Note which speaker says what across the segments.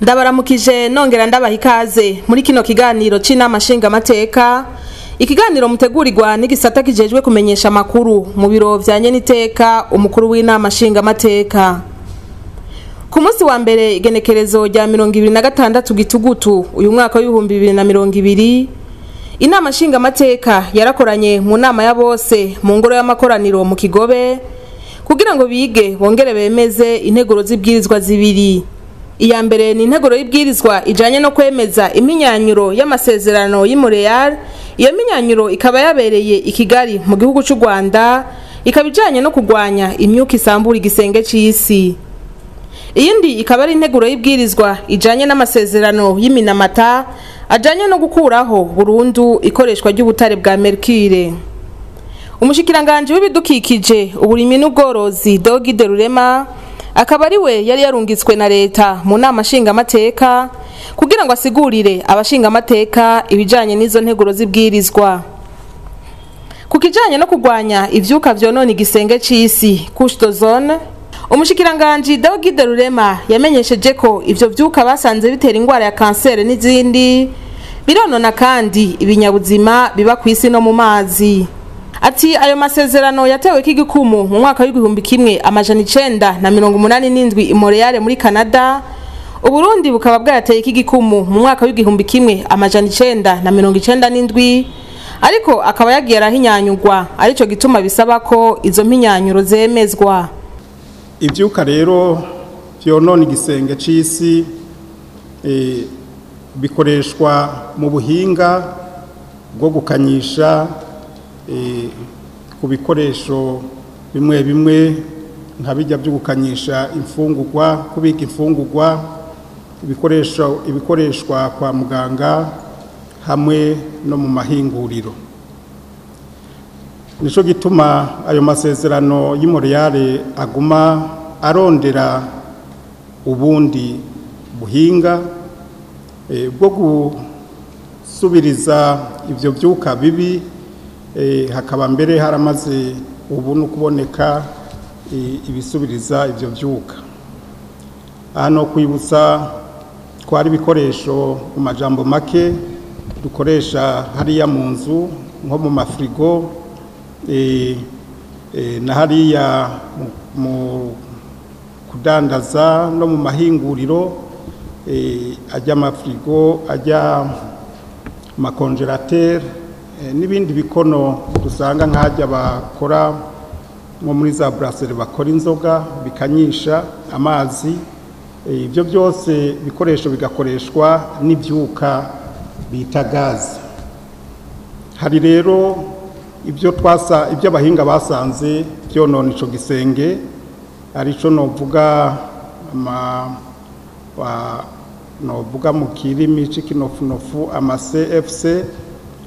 Speaker 1: Ndabaramukije nongera ndabaha ikaze muri kino kiganiro c'inama nshingamateka, ikiganiro mutegurirwa n'igisata kijejwe kumenyesha amakuru mu biro vya nyeniteka umukuru w'inama nshingamateka. Ku munsi wa mbere igenekerezo rya 26 gitugutu uyu mwaka w'2020, inama nshingamateka yarakoranye mu nama ya bose mu ngoro y'amakoraniro mu Kigobe kugira ngo bige bongere bemeze integuro z'ibwirizwa zibiri. Iya mbere ni integuro y'ibwirizwa ijanye no kwemeza iminyanyuro y'amasezerano y'Imontreal. Iyo minyanyuro ikaba yabereye i Kigali mu gihugu c'u Rwanda, ikaba ijanye no kugwanya imyuka isambura igisenge c'isi. Iyindi ikaba ari integuro y'ibwirizwa ijanye n'amasezerano y'Iminamata ajanye no gukuraho burundu ikoreshwa ry'ubutare bwa mercure. Umushikiranganje w'ibidukikije, uburimyi n'ubworozi Dogide Rurema akaba ari we yari yarungitswe na leta mu nama nshingamateka kugira ngo asigurire abashingamateka ibijanye n'izo nteguro z'ibwirizwa. Ku kijanye no kugwanya ivyuka vyonona igisenge c'isi, couche d'ozone, umushikiranganje Dogide Rurema yamenyesheje ko ivyo vyuka basanze bitera ingwara ya kanseri n'izindi, bironona kandi ibinyabuzima biba kw'isi no mu mazi. Ati ayo masezerano yatewe k'igikumu mu mwaka w'1987 i Montreal muri Canada, Uburundi bukaba bwateye k'igikumu mu mwaka w'1997, ariko akaba yagiye arahinyanyurwa, arico gituma bisaba ko izo mpinyanyuro zemezwa.
Speaker 2: Ivyuka rero vyonona igisenge c'isi bikoreshwa mu buhinga bwo gukanyisha ku bikoresho bimwe bimwe nka bijya byo gukanyisha imfungurwa, kubika imfungurwa, ibikoresho ibikoreshwa kwa muganga hamwe no mu mahinguriro. Nico gituma ayo masezerano y'Imontreal aguma arondera ubundi buhinga bwo gusubiriza ivyo vyuka bibi. Hakaba mbere haramaze ubu no kuboneka ibisubiriza ivyo vyuka. Hano kwibutsa twari ibikoresho mu majambo make dukoresha hariya mu nzu nko mu mafrigo, na hariya mu kudandaza no mu mahinguriro, ajya amafrigo, ajya amakonjerateri n'ibindi bikono dusanga nk'ajya bakora nko muri za brasserie bakora inzoga bikanyisha amazi. Ibyo byose bikoresho bigakoreshwa n'ibyuka bita gaze. Hari rero ibyo twasa ibyo abahinga basanze byonona ico gisenge, arico novuga novuga mu kirimi c'ikinofunofu ama CFC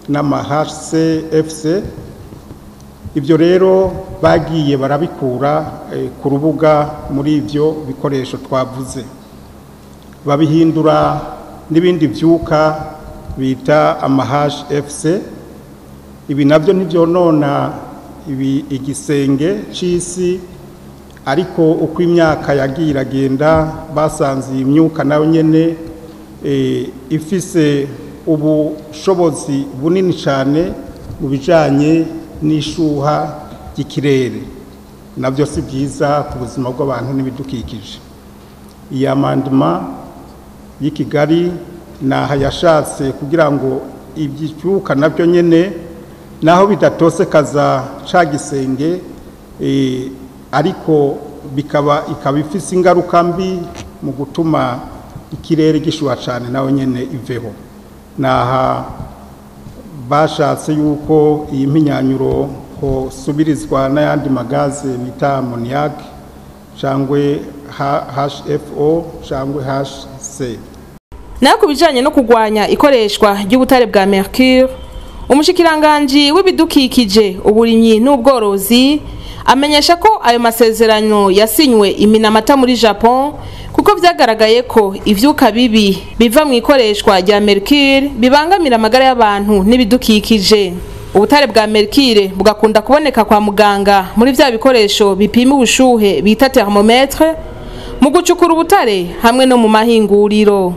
Speaker 2: n'ama HCFC. Ibyo rero bagiye barabikura ku rubuga muri ivyo bikoresho twavuze, babihindura n'ibindi vyuka bita ama HFC. Ibi navyo ntivyonona ibi igisenge c'isi, ariko uko imyaka yagiye iragenda basanze imyuka nayo nyene ifise ubushobozi bunini cyane mu bijanye n'ishuha ry'ikirere, navyo si byiza ku buzima bw'abantu n'ibidukikije. Iyi amendement y'i Kigali naha yashatse kugira ngo ibyuka navyo nyene naho bidatosekaza ca gisenge, ariko bikaba ikaba ifise ingaruka mbi mu gutuma ikirere gishuha cyane, naho nyene iveho. Naha bashatse yuko iyi mpinyanyuro ko subirizwa n'ayandi magaze bita ammoniac cyangwa HFO cyangwa HC.
Speaker 1: Nayo ku bijanye no kugwanya ikoreshwa ry'ubutare bwa mercure, umushikiranganji w'ibidukikije, uburimyi n'ubworozi amenyesha ko ayo masezerano yasinywe iminamata muri Japon, kuko vyagaragaye ko ivyuka bibi biva mu ikoreshwa rya mercure bibangamira amagara y'abantu n'ibidukikije. Ubutare bwa mercure bugakunda kuboneka kwa muganga muri vya bikoresho bipima ubushuhe bita thermomètre, mu gucukura ubutare hamwe no mu mahinguriro.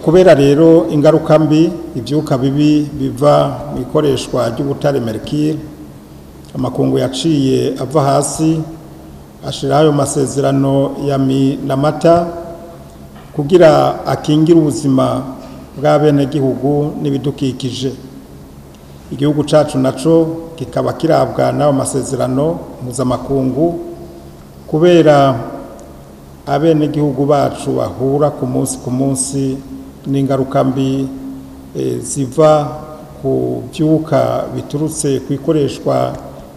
Speaker 2: Kubera rero ingaruka mbi ivyuka bibi biva mu ikoreshwa ry'ubutare mercure, amakungu yaciye ava hasi ashiraho ayo masezerano ya Minamata kugira akingire ubuzima bw'abenegihugu n'ibidukikije. Igihugu cacu naco kikaba kirabwa n'ayo masezerano mpuzamakungu kubera abenegihugu bacu bahura ku munsi ku munsi n'ingaruka mbi ziva ku vyuka biturutse ku ikoreshwa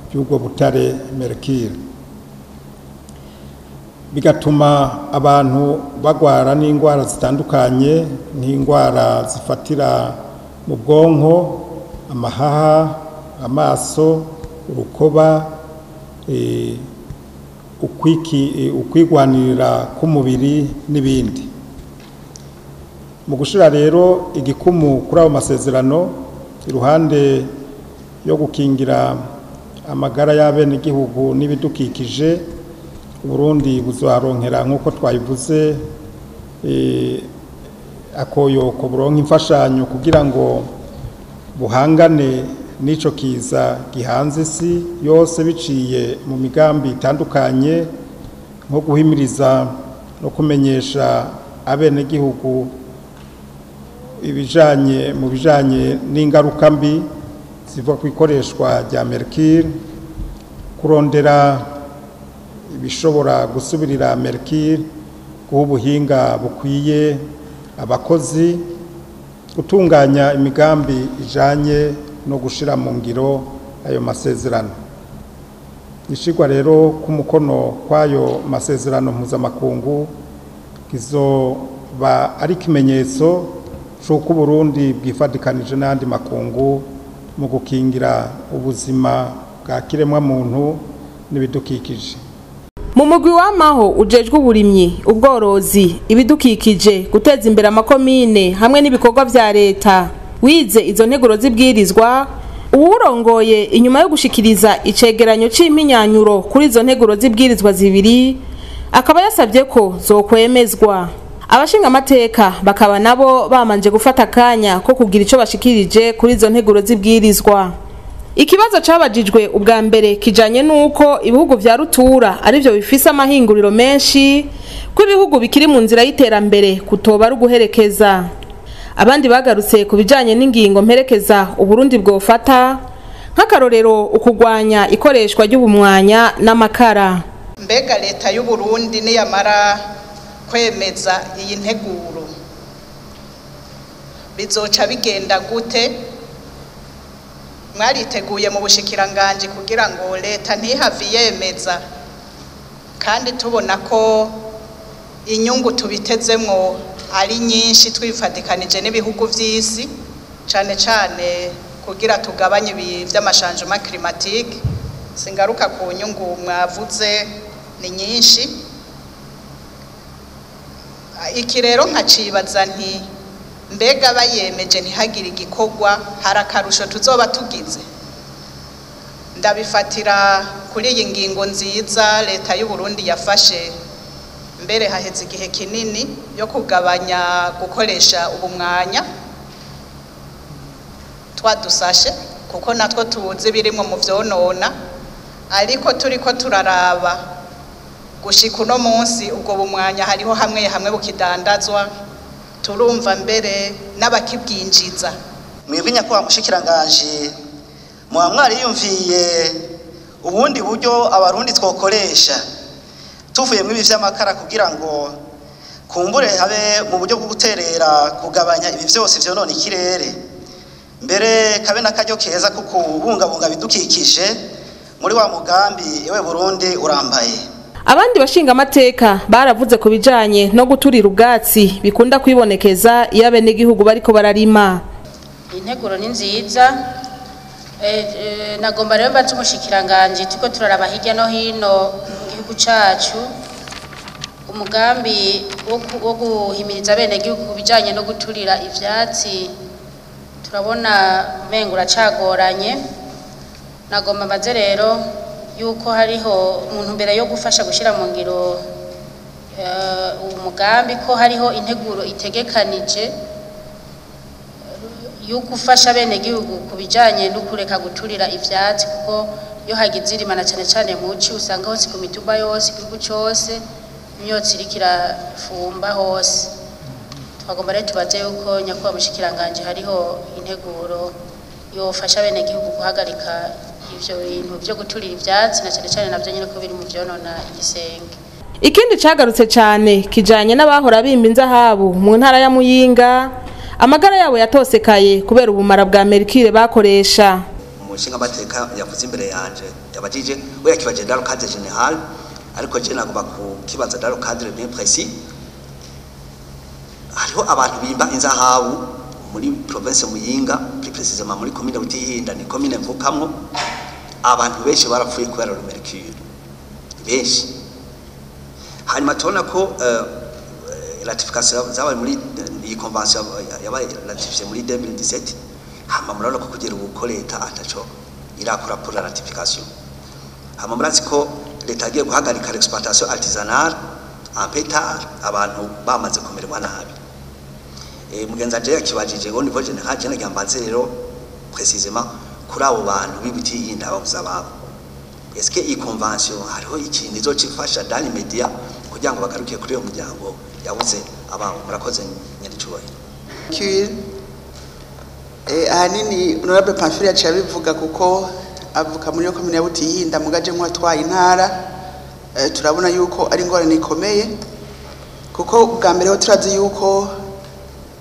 Speaker 2: ry'ubwo butare mercure, bigatuma abantu bagwara n'indwara zitandukanye nk'indwara zifatira mu bwonko, amahaha, amaso, urukoba, ukwigwanirira k'umubiri n'ibindi. Mu gushira rero igikumu kuri ayo masezerano, iruhande yo gukingira amagara y'abenegihugu n'ibidukikije, Burundi buzoharonkera nk'uko twabivuze akoyoko, buronka imfashanyo kugira ngo buhangane n'ico kiza gihanze isi yose biciye mu migambi itandukanye nko guhimiriza no kumenyesha abenegihugu ibijanye mu bijanye n'ingaruka mbi ziva ku ikoreshwa rya mercure, kurondera ibishobora gusubirira mercure, guha ubuhinga bukwiye abakozi, gutunganya imigambi ijanye no gushira mu ngiro ayo masezerano. Ishigwa rero k'umukono kw'ayo masezerano mpuzamakungu kizoba ari ikimenyetso c'uko Burundi bwifadikanije n'andi makungu mu gukingira ubuzima bwa kiremwa muntu n'ibidukikije.
Speaker 1: Mu mugwi w'amaho ujejwe uburimyi, ubworozi, ibidukikije, guteza imbere amakomine hamwe n'ibikorwa vya leta, wize izo nteguro z'ibwirizwa, uwurongoye inyuma yo gushikiriza icegeranyo c'impinyanyuro kuri izo nteguro z'ibwirizwa zibiri, akaba yasabye ko zokwemezwa. Abashinga amateka bakaba nabo bamanje gufata akanya ko kugira ico bashikirije kuri izo nteguro z'ibwirizwa. Ikibazo cabajijwe ubwa mbere kijanye nuko ibihugu vya rutura arivyo bifise amahinguriro menshi, ko ibihugu bikiri mu nzira y'iterambere kutoba ari uguherekeza. Abandi bagarutse ku bijanye n'ingingo mperekeza Uburundi bwofata, nk'akarorero ukugwanya ikoreshwa ry'ubumwanya n'amakara.
Speaker 3: Mbega leta y'u Burundi niyamara kwemeza iyi nteguro bizoca bigenda gute? Mwariteguye mu bushikiranganje kugira ngo leta ntihave yemeza, kandi tubona ko inyungu tubitezemwo ari nyinshi twifatikanije n'ibihugu vy'isi, cane cane kugira tugabanye ibi vy'amashanjuma climatique. Singaruka ku nyungu mwavuze ni nyinshi. Iki rero nkacibaza nti mbega bayemeje ntihagire igikorwa, hari akarusho tuzoba tugize? Ndabifatira kuri iyi ngingo nziza leta y'u Burundi yafashe mbere haheze igihe kinini yo kugabanya gukoresha ubumwanya twadusashe, kuko natwo tuzi birimo mu vyonona, ariko turiko turaraba gushika uno munsi ubwo bumwanya hariho hamwe hamwe bukidandazwa, turumva mbere n'abakibwinjiza.
Speaker 4: Mwebwe nyakubahwa mushikiranganje, muba mwariyumviye ubundi buryo abarundi twokoresha tuvuye muri ibi vy'amakara kugira ngo kumbure habe mu buryo bwo guterera kugabanya ibi vyose vyonona ikirere, mbere kabe n'akaryo keza ko kubungabunga ibidukikije muri wa mugambi ewe Burundi urambaye.
Speaker 1: Abandi bashinga amateka baravuze ku bijanye no guturira ubwatsi bikunda kwibonekeza iyo abenegihugu bariko bararima.
Speaker 5: Integuro ni nziza, Nagomba rero mbaze umushikiranganje, turiko turaraba hirya no hino mu gihugu cacu umugambi wo guhimiriza abenegihugu ku bijanye no guturira ivyatsi, turabona umengo uracagoranye. Nagomba mbaze rero yuko hariho umuntu mbere yo gufasha gushira mu ngiro uwo mugambi, ko hariho integuro itegekanije yo gufasha abenegihugu ku bijanye no kureka guturira ivyatsi, kuko iyo hagize irima na cane cane muci usanga hose ku mitumba yose igihugu cose imyotsi iriko irafumba hose. Twagomba rero tubaze yuko nyakubahwa mushikiranganje hariho integuro yofasha abenegihugu guhagarika ivyo bintu vyo guturira ivyatsi, na cane cane navyo nyene ko biri mu vyonona igisenge.
Speaker 1: Ikindi cagarutse cane kijanye n'abahora bimba inzahabu mu ntara ya Muyinga, amagara yabo yatosekaye kubera ubumara bwa mercure bakoresha.
Speaker 6: Umushinga amateka yavuze imbere yanje yabajije, we yakibaje dans le cadre général, ariko je nagomba kukibaza dans le cadre bien précis. Hariho abantu bimba inzahabu muri province Muyinga, plus précisément muri commune Butihinda, ni commune mvukamwo. Abantu benshi barapfuye kubera le mercure, benshi. Hanyuma tubona ko ratification zabaye muri iyi convention yabaye ratifiée muri 2017. Hama murabona ko kugera ubu ko leta ataco irakora pour la ratification. Hama murazi ko leta yagiye guhagarika l'exploitation artisanale en pétard, abantu bamaze kumererwa nabi. Mugenzi anje yakibajije ngo niveau général, je nagira mbaze rero précisément kuri abo bantu b'Ibutihinda babuze ababo. Est-ce que iyi convention hariho ikintu izocifasha dans l'immédiat kugira ngo bagaruke kuri uyo muryango yabuze ababo? Murakoze, nyiricubahiro.
Speaker 7: Cure ahanini honorable Pamphile yaciye abivuga kuko avuka muri yo komine ya Butihinda, mugaje nk'uwatwaye intara. Turabona yuko ari ingorane ikomeye, kuko bwa mbere ho turazi yuko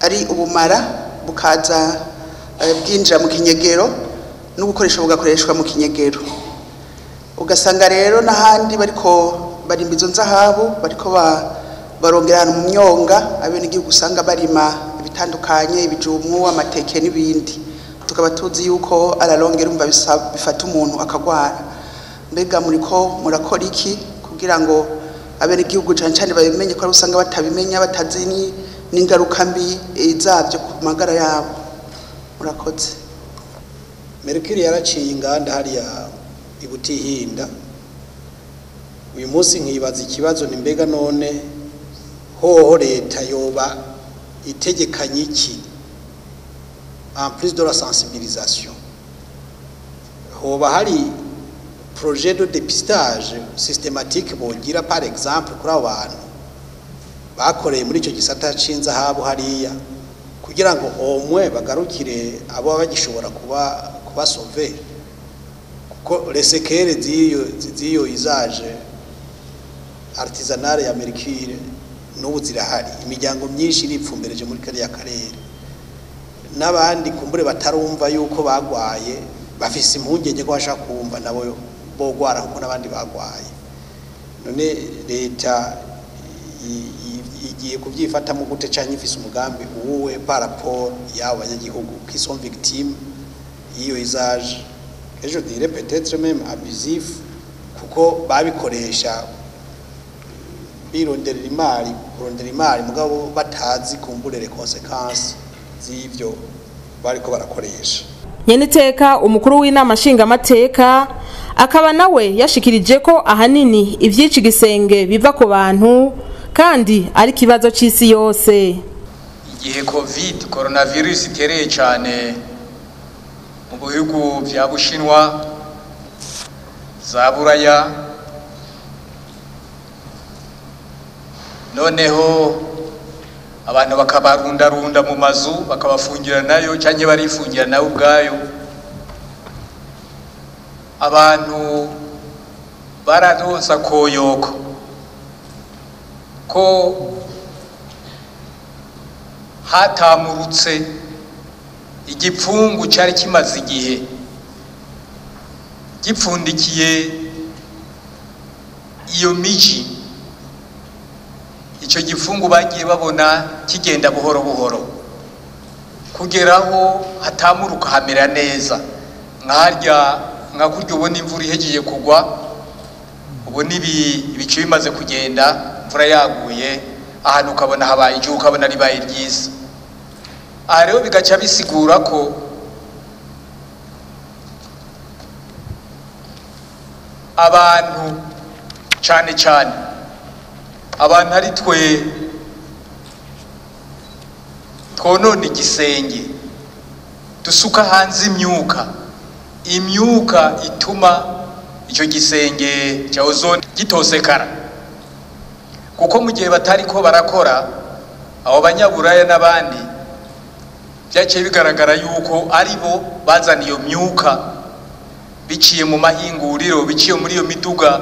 Speaker 7: ari ubumara bukaza bwinjira mu kinyegero no gukoresha bugakoreshwa mu kinyegero, ugasanga rero n'ahandi bariko barimba izo nzahabu, bariko barongera ahantu mu myonga abenegihugu usanga barima ibitandukanye, ibijumbu, amateke n'ibindi. Tukaba tuzi yuko ararongera umva bifata umuntu akagwara. Mbega muriko murakora iki kugira ngo abenegihugu cane cane babimenye, ko ari usanga batabimenya, batazi n'ingaruka mbi zabyo ku magara yabo? Murakoze.
Speaker 8: Mercure yaraciye inganda hariya i Butihinda. Uyu munsi nkibaza ikibazo ni mbega none hoho leta yoba itegekanye iki en plus de la sensibilisation? Hoba hari projet de dépistage systématique bogira, par exemple kuri abo bantu bakoreye muri icyo gisata c'inzahabu hariya, kugira ngo omwe bagarukire abo baba bagishobora kuba kubasauver, kuko les séquelles z'iyo usage artisanale ya mercure n'ubu zirahari? Imiryango myinshi iripfumbereje muri kariya karere, n'abandi kumbure batarumva yuko bagwaye bafise impungenge ko bashaka kumva nabo bogwara kuko n'abandi bagwaye. None leta igiye kubyifatamo gute, canke ifise umugambi uwuwe par rapport y'abo banyagihugu qui sont victimes y'iyo usage, et je dirais peut-être même abusif, kuko babikoresha bironderera imari, kurondera imari, mugabo batazi kumbure les conséquences z'ivyo bariko barakoresha?
Speaker 1: Nyeniteka umukuru w'inama nshingamateka akaba nawe yashikirije ko ahanini ivyica igisenge biva ku bantu, kandi ari ikibazo c'isi yose.
Speaker 9: Igihe COVID, coronavirus, itereye cyane mu bihugu bya Bushinwa, za Buraya, noneho abantu bakabarundarunda mu mazu, bakabafungira nayo cyangwa barifungira nayo ubwayo, abantu bararonsa koyoko ko hatamurutse igipfungu cyari kimaze igihe gipfundikiye iyo miji. Icyo gipfungu bagiye babona kigenda buhoro buhoro kugeraho hatamuruka hamera neza. Nkaharya nka kurya ubona imvura ihejeje kugwa, ubona ibicu bimaze kugenda, imvura yaguye, ahantu ukabona habaye igihu, ukabona ribaye ryiza. Aha rero bigaca bisigura ko abantu cyane cyane abantu ari twe twonona igisenge, dusuka hanze imyuka ituma icyo gisenge cya ozone gitosekara. Kuko mu gihe batari ko barakora, abo banyaburaya n'abandi, byaciye bigaragara yuko ari bo bazana iyo myuka biciye mu mahinguriro, biciye muri iyo miduga.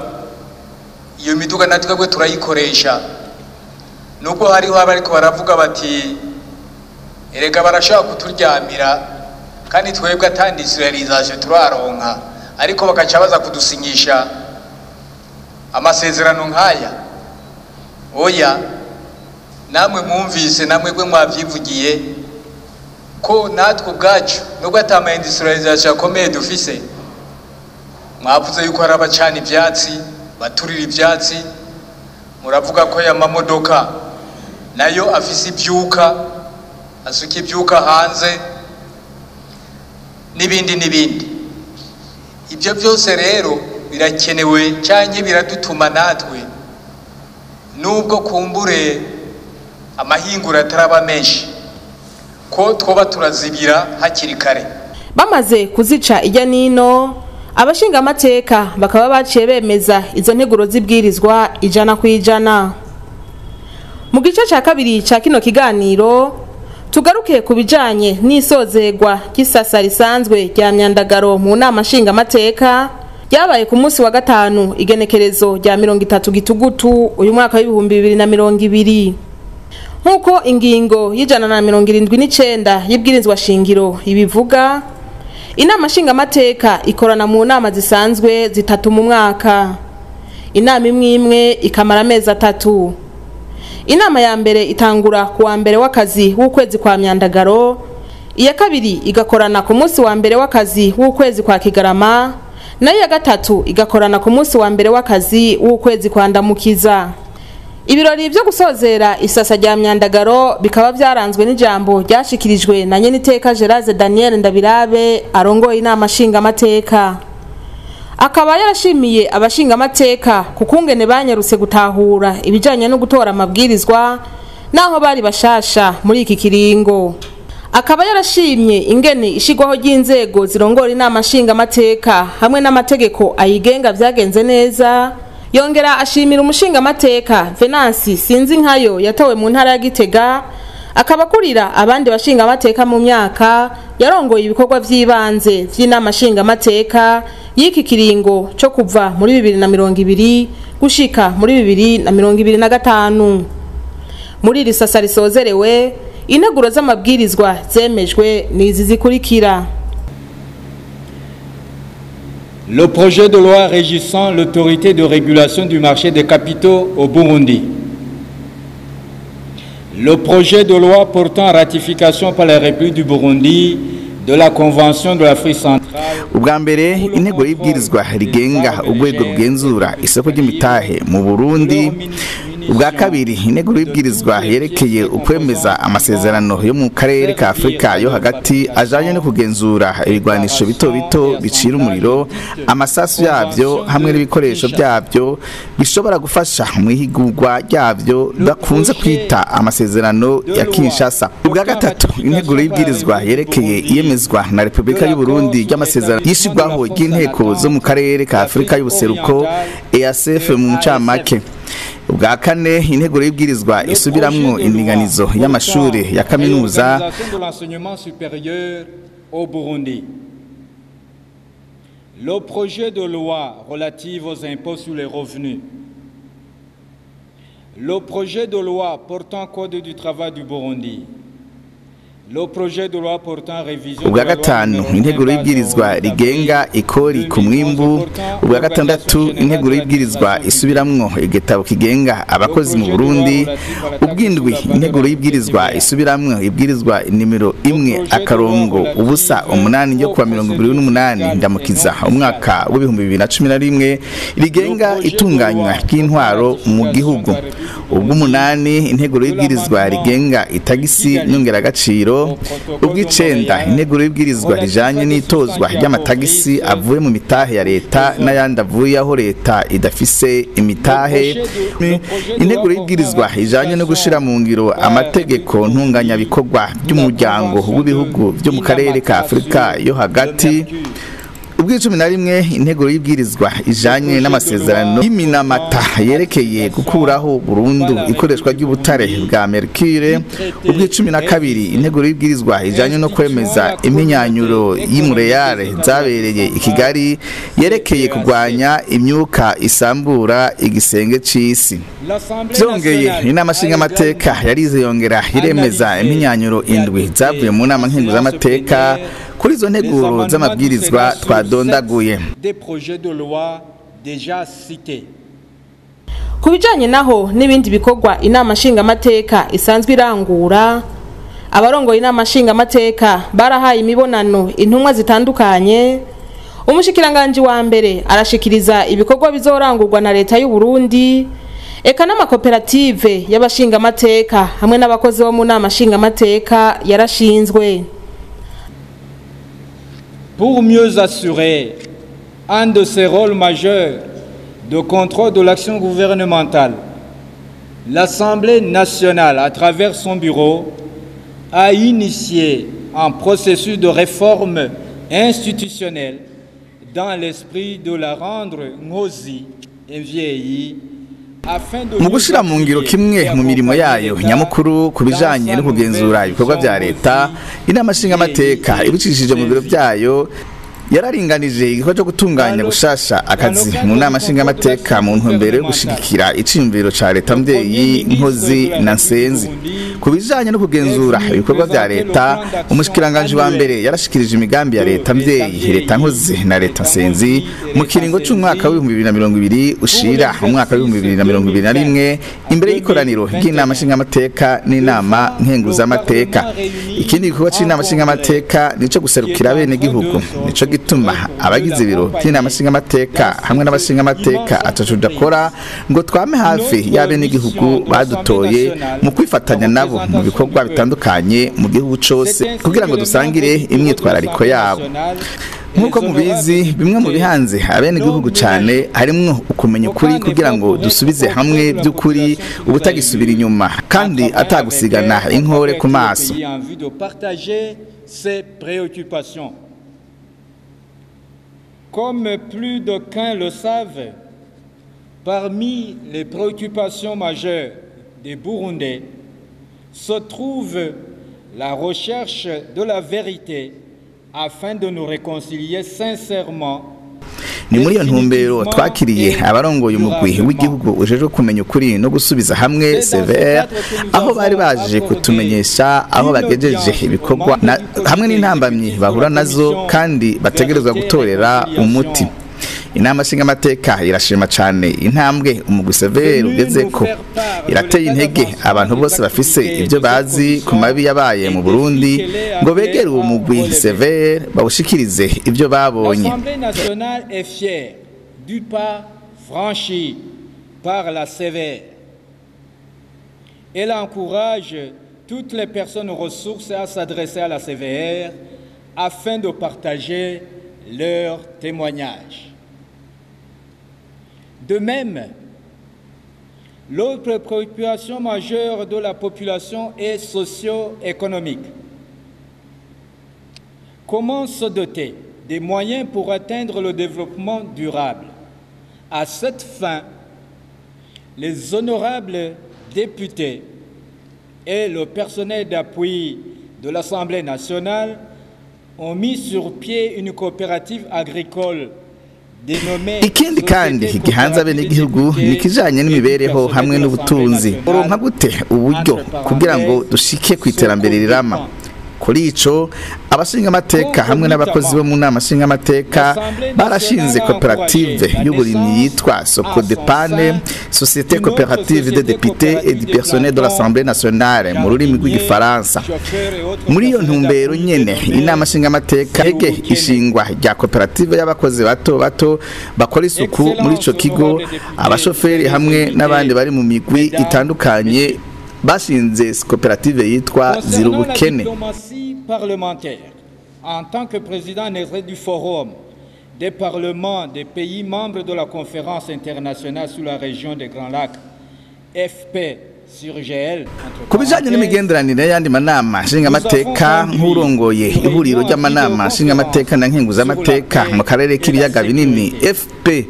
Speaker 9: Iyo miduga natwe twebwe turayikoresha, nubwo hariho abariko baravuga bati erega barashaka kuturyamira kandi twebwe ata industrialisation turaronka, ariko bakaca baza kudusinyisha amasezerano nk'aya. Oya, namwe mwumvise, namwe bwe mwavyivugiye ko natwe ubwacu nubwo ata ma industrialisation akomeye dufise, mwavuze yuko hari abacana ivyatsi, baturira ivyatsi, muravuga ko ya mamodoka nayo afise ivyuka, asuka ivyuka hanze n'ibindi n'ibindi. Ibyo byose rero birakenewe canke biradutuma natwe, nubwo kumbure amahingura ataraba menshi, ko twoba turazibira hakiri kare.
Speaker 1: Bamaze kuzica ijya nino, abashingamateka bakaba baciye bemeza izo nteguro z'ibwirizwa 100%. Mu gice ca kabiri ca kino kiganiro tugaruke ku bijanye n'isozerwa ry'isasa risanzwe rya myandagaro mu nama nshingamateka ryabaye ku munsi wa gatanu igenekerezo rya 30 gitugutu uyu mwaka w'ibihumbi 2020. Nk'uko ingingo y'179 y'ibwirizwa shingiro ibivuga, inama nshingamateka ikorana mu nama zisanzwe zitatu mu mwaka. Inama imwe imwe ikamara amezi 3. Inama ya mbere itangura ku wa mbere w'akazi w'ukwezi kwa myandagaro, iya kabiri igakorana ku munsi wa mbere w'akazi w'ukwezi kwa kigarama, nayo ya gatatu igakorana ku munsi wa mbere w'akazi w'ukwezi kwa ndamukiza. Ibirori byo gusozera isasa rya myandagaro bikaba byaranzwe n'ijambo ryashikirijwe na nyeniteka Gerard Daniel Ndabirabe arongoye inama nshingamateka. Akaba yarashimiye abashingamateka kukungene banyarutse gutahura ibijanye no gutora amabwirizwa naho bari bashasha muri iki kiringo. Akaba yarashimye ingene ishigwaho ry'inzego zirongora inama nshingamateka hamwe n'amategeko ayigenga vyagenze neza. Yongera ashimira umushingamateka Venansi Sinzinkayo yatowe mu ntara ya Gitega, akabakurira abandi bashingamateka mu myaka yarongoye ibikorwa vy'ibanze vy'inama nshingamateka y'iki kiringo cyo kuva muri 2020 gushika muri 2025. Muri iri sasa risozerewe, integuro z'amabwirizwa zemejwe n'izi zikurikira:
Speaker 9: Le projet de loi régissant l'autorité de régulation du marché des capitaux au Burundi. Le projet de loi portant ratification par la République du Burundi de la Convention de l'Afrique centrale.
Speaker 10: Ubwa mbere, intego y'ibwirizwa rigenga urwego rugenzura isoko ry'imitahe mu Burundi. Ubwa kabiri, intego y'ibwirizwa yerekeye ukwemeza amasezerano yo mu karere ka Afrika yo hagati ajanye no kugenzura ibigwanisho bito bito bicira umuriro, amasasu yavyo hamwe n'ibikoresho byabyo bishobora gufasha mu ihigurwa ryavyo bakunze kwita amasezerano ya Kinshasa. Ubwa gatatu, intego y'ibwirizwa yerekeye iyemezwa na Republika y'u Burundi ry'amasezerano yishigwaho ry'inteko zo mu karere ka Afrika y'ubuseruko EACF mu ncamake. Ubwa kane, intego y'ibwirizwa isubiramwo indinganizo y'amashuri ya kaminuza.
Speaker 9: Au Burundi. Le projet de loi relative aux impôts sur les revenus. Le projet de loi portant code du travail du Burundi.
Speaker 10: Ubwa gatanu, integuro y'ibwirizwa rigenga ikori ku mwimbu. Ubwa gatandatu, integuro y'ibwirizwa isubiramwo igitabo kigenga abakozi mu Burundi. Ubwindwi, integuro y'ibwirizwa isubiramwo ibwirizwa nimero 1-08 ryo kuwa 28 Ndamukiza umwaka w'2011 rigenga itunganywa ry'intwaro mu gihugu. Ubw'umunani, integuro y'ibwirizwa rigenga itagisi nyongeragaciro. Ubw'icenda, integuro y'ibwirizwa rijanye n'itozwa ry'amatagisi avuye mu mitahe ya leta n'ayandi avuye aho leta idafise imitahe. Integuro y'ibwirizwa ijanye no gushira mu ngiro amategeko ntunganyabikorwa by'umuryango w'ibihugu byo mu karere ka Afurika yo hagati. Ubw'icumi na rimwe, integuro y'ibwirizwa ijanye n'amasezerano y'iminamata yerekeye gukuraho burundu ikoreshwa ry'ubutare bwa mercure. Ubw'icumi na kabiri, integuro y'ibwirizwa ijanye no kwemeza impinyanyuro y'imureyare zabereye i Kigali yerekeye kurwanya imyuka isambura igisenge c'isi. Byongeye, inama nshingamateka yarize yongera iremeza impinyanyuro indwi zavuye mu nama nkenguzamateka kuri izo nteguro z'amabwirizwa twadondaguye.
Speaker 1: Ku bijanye naho n'ibindi bikorwa inama nshingamateka isanzwe irangura, abarongoye inama nshingamateka barahaye imibonano intumwa zitandukanye. Umushikiranganji wa mbere arashikiriza ibikorwa bizorangurwa na leta y'u Burundi, eka n'amakoperative y'abashingamateka hamwe n'abakozi bo mu nama nshingamateka yarashinzwe.
Speaker 9: Pour mieux assurer un de ses rôles majeurs de contrôle de l'action gouvernementale, l'Assemblée nationale, à travers son bureau, a initié un processus de réforme institutionnelle dans l'esprit de la rendre ngozi et vieillie.
Speaker 10: Mu gushira mu ngiro kimwe mu mirimo yayo nyamukuru ku bijanye no kugenzura ibikorwa vya leta, inama nshingamateka ibicishije mu biro vyayo yararinganije igikorwa cyo gutunganya gushasha akazi mu nama nshingamateka mu ntumbero yo gushigikira iciyumviro ca leta mvyeyi nkozi na nsenzi. Ku bijanye no kugenzura ibikorwa vya leta, umushikiranganji wa mbere yarashikirije imigambi ya leta mvyeyi, leta nkozi na leta nsenzi mu kiringo c'umwaka w'2020 ushira umwaka w'2021 imbere y'ikoraniro ry'inama nshingamateka n'inama nkenguzamateka. Ikindi gikorwa c'inama nshingamateka nico guserukira bene gihugu, nico gituma abagize ibiro by'inama nshingamateka hamwe n'abashingamateka atacu dakora ngo twame hafi y'abene gihugu badutoye mu kwifatanya nabo mu bikorwa bitandukanye mu gihugu cose kugira ngo dusangire imyitwarariko yabo. Nkuko mubizi, bimwe mu bihanze abene gihugu cyane harimwo ukumenya ukuri kugira ngo dusubize hamwe by'ukuri ubutagisubira inyuma kandi atagusigana inkore ku maso.
Speaker 9: Comme plus d'aucuns le savent, parmi les préoccupations majeures des Burundais se trouve la recherche de la vérité afin de nous réconcilier sincèrement.
Speaker 10: Ni muri iyo ntumbero twakiriye abarongoye umugwi w'igihugu ujejwe kumenya ukuri no gusubiza hamwe CVR, aho bari baje kutumenyesha aho bagejeje ibikorwa hamwe n'intambamyi bahura nazo kandi bategerezwa gutorera umuti. Inama nshingamateka irashima cyane intambwe umugwi CVR ugezeko, irateye intege abantu bose bafise ibyo bazi ku mabi yabaye mu Burundi ngo begere uwo mugwi CVR bawushikirize ibyo babonye.
Speaker 9: L'Assemblée nationale est fière du pas franchi par la CVR. Elle encourage toutes les personnes ressources à s'adresser à la CVR afin de partager leurs témoignages. De même, l'autre préoccupation majeure de la population est socio-économique. Comment se doter des moyens pour atteindre le développement durable? À cette fin, les honorables députés et le personnel d'appui de l'Assemblée nationale ont mis sur pied une coopérative agricole.
Speaker 10: Ikindi kandi gihanze abenegihugu ni kijanye n'imibereho hamwe n'ubutunzi. Uronka gute uburyo kugira ngo dushike ku iterambere rirama? Kuri ico, abashingamateka hamwe n'abakozi bo mu nama nshingamateka barashinze koperative y'uburimyi yitwa Socodepane, Société Coopérative des Députés et du Personnel de l'Assemblée Nationale mu rurimi rw'igifaransa. Muri iyo ntumbero nyene, inama nshingamateka ege ishingwa rya koperative y'abakozi bato bato bakora isuku muri ico kigo, abashoferi hamwe n'abandi bari mu migwi itandukanye bashinze koperative yitwa Zirubukene.
Speaker 9: Diplomatie parlementaire, en tant que président du Forum des parlements des pays membres de la Conférence internationale sur la région des Grands Lacs, FP sur GL.
Speaker 10: Ku bijanye n'imigenderanire y'andi manama nshingamateka, nk'urongoye ihuriro ry'amanama nshingamateka na nkenguzamateka mu karere k'ibiyaga binini, FP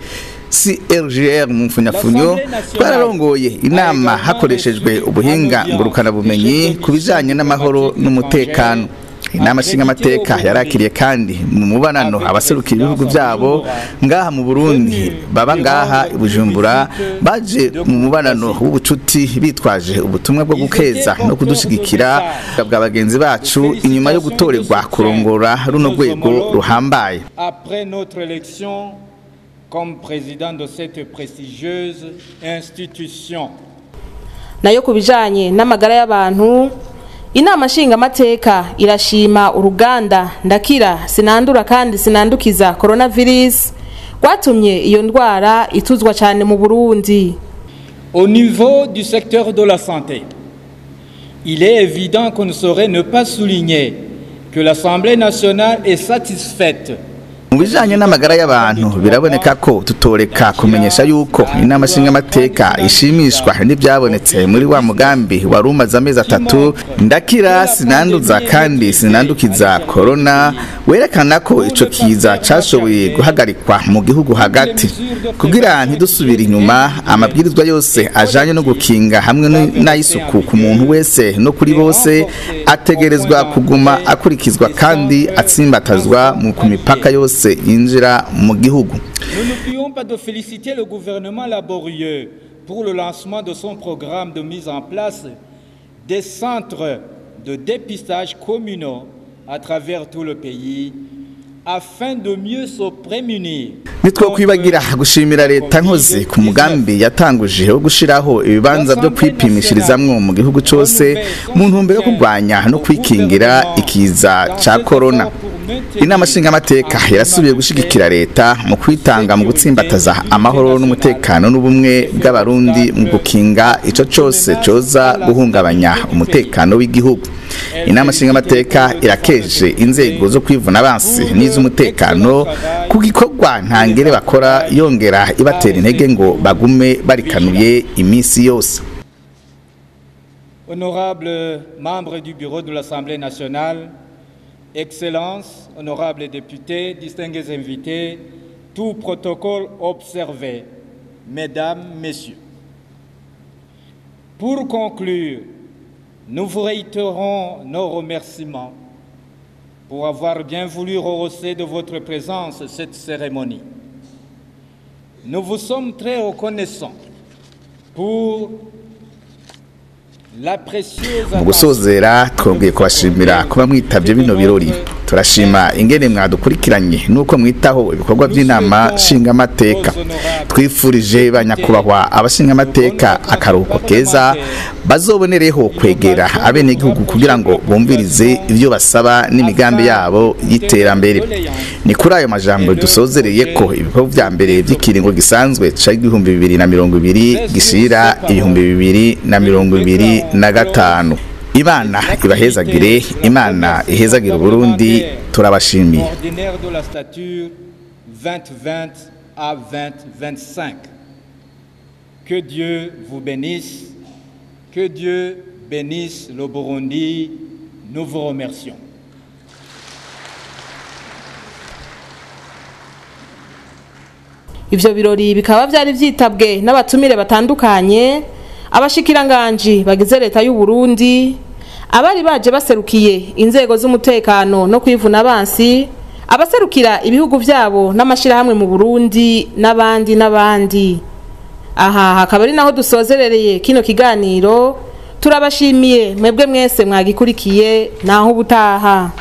Speaker 10: CRGR mu mfunyafunyo, twararongoye inama hakoreshejwe ubuhinga ngurukanabumenyi ku bijanye n'amahoro n'umutekano. Inama nshingamateka yarakiriye kandi mu mubanano abaserukira ibihugu byabo ngaha mu Burundi baba ngaha i Bujumbura, baje mu mubanano w'ubucuti bitwaje ubutumwa bwo gukeza no kudushigikira bwa bagenzi bacu inyuma yo gutorerwa kurongora runo rwego ruhambaye.
Speaker 9: Après notre élection comme président de cette prestigieuse institution.
Speaker 1: Nayo ku bijanye n'amagara y'abantu, inama nshingamateka irashima uruganda Ndakira Sinandura kandi Sinandukiza Coronavirus rwatumye iyo ndwara ituzwa cyane mu Burundi.
Speaker 9: Au niveau du secteur de la santé, il est évident qu'on ne saurait ne pas souligner que l'Assemblée nationale est satisfaite.
Speaker 10: Mu bijanye n'amagara y'abantu, biraboneka ko tutoreka kumenyesha yuko inama nshingamateka ishimishwa n'ibyabonetse muri wa mugambi wari umaze amezi 3 Ndakira Sinanduza kandi Sinandukiza Corona, werekana ko ico kiza cashoboye guhagarikwa mu gihugu hagati. Kugira ntidusubire inyuma, amabwirizwa yose ajanye no gukinga hamwe n'ay'isuku ku muntu wese no kuri bose ategerezwa kuguma akurikizwa kandi atsimbatazwa mu ku mipaka yose yinjira mu gihugu.
Speaker 9: Nous n'oublions pas de féliciter le gouvernement laborieux pour le lancement de son programme de mise en place des centres de dépistage communaux à travers tout le pays afin de mieux se prémunir.
Speaker 10: Nitwokwibagira gushimira leta nkozi ku mugambi yatanguje wo gushiraho ibibanza byo kwipimishirizamwo mu gihugu cose mu ntumbero yo kurwanya no kwikingira ikiza ca corona. Inama nshingamateka yarasubiye gushigikira leta mu kwitanga mu gutsimbataza amahoro n'umutekano n'ubumwe bw'abarundi mu gukinga ico cose coza guhungabanya umutekano w'igihugu. Inama nshingamateka irakeje inzego zo kwivuna abansi n'iz'umutekano ku gikorwa ntangere bakora, yongera ibatera intege ngo bagume barikanuye iminsi yose.
Speaker 9: Honorables membres du bureau de l'Assemblée nationale, Excellences, honorables députés, distingués invités, tout protocole observé, Mesdames, Messieurs. Pour conclure, nous vous réitérons nos remerciements pour avoir bien voulu rehausser de votre présence cette cérémonie. Nous vous sommes très reconnaissants pour la précieuse
Speaker 10: Mu gusozera, twongeye kubashimira kuba mwitabye bino birori. Turashima ingene mwadukurikiranye nuko mwitaho ibikorwa by'inama nshingamateka. Twifurije banyakubahwa abashingamateka akaruhuko keza, bazobonereho kwegera abenegihugu kugira ngo bumvirize ibyo basaba n'imigambi yabo y'iterambere. Ni kuri ayo majambo dusozereye ko ibikorwa vya mbere by'ikiringo gisanzwe ca 2020 gishira 2025. Imana ibahezagire, Imana ihezagire Burundi. Turabashimiye.
Speaker 9: Ordinaire de la stature 2020 à 2025. Que Dieu vous bénisse, que Dieu bénisse le Burundi. Nous vous remercions.
Speaker 1: Ivyo birori bikaba vyari vyitabwe n'abatumire batandukanye, abashikiranganji bagize leta y'u Burundi, abari baje baserukiye inzego z'umutekano no kwivuna abansi, abaserukira ibihugu vyabo n'amashirahamwe mu Burundi, n'abandi n'abandi. Aha hakaba ari naho dusozerereye kino kiganiro. Turabashimiye mwebwe mwese mwagikurikiye, naho ubutaha.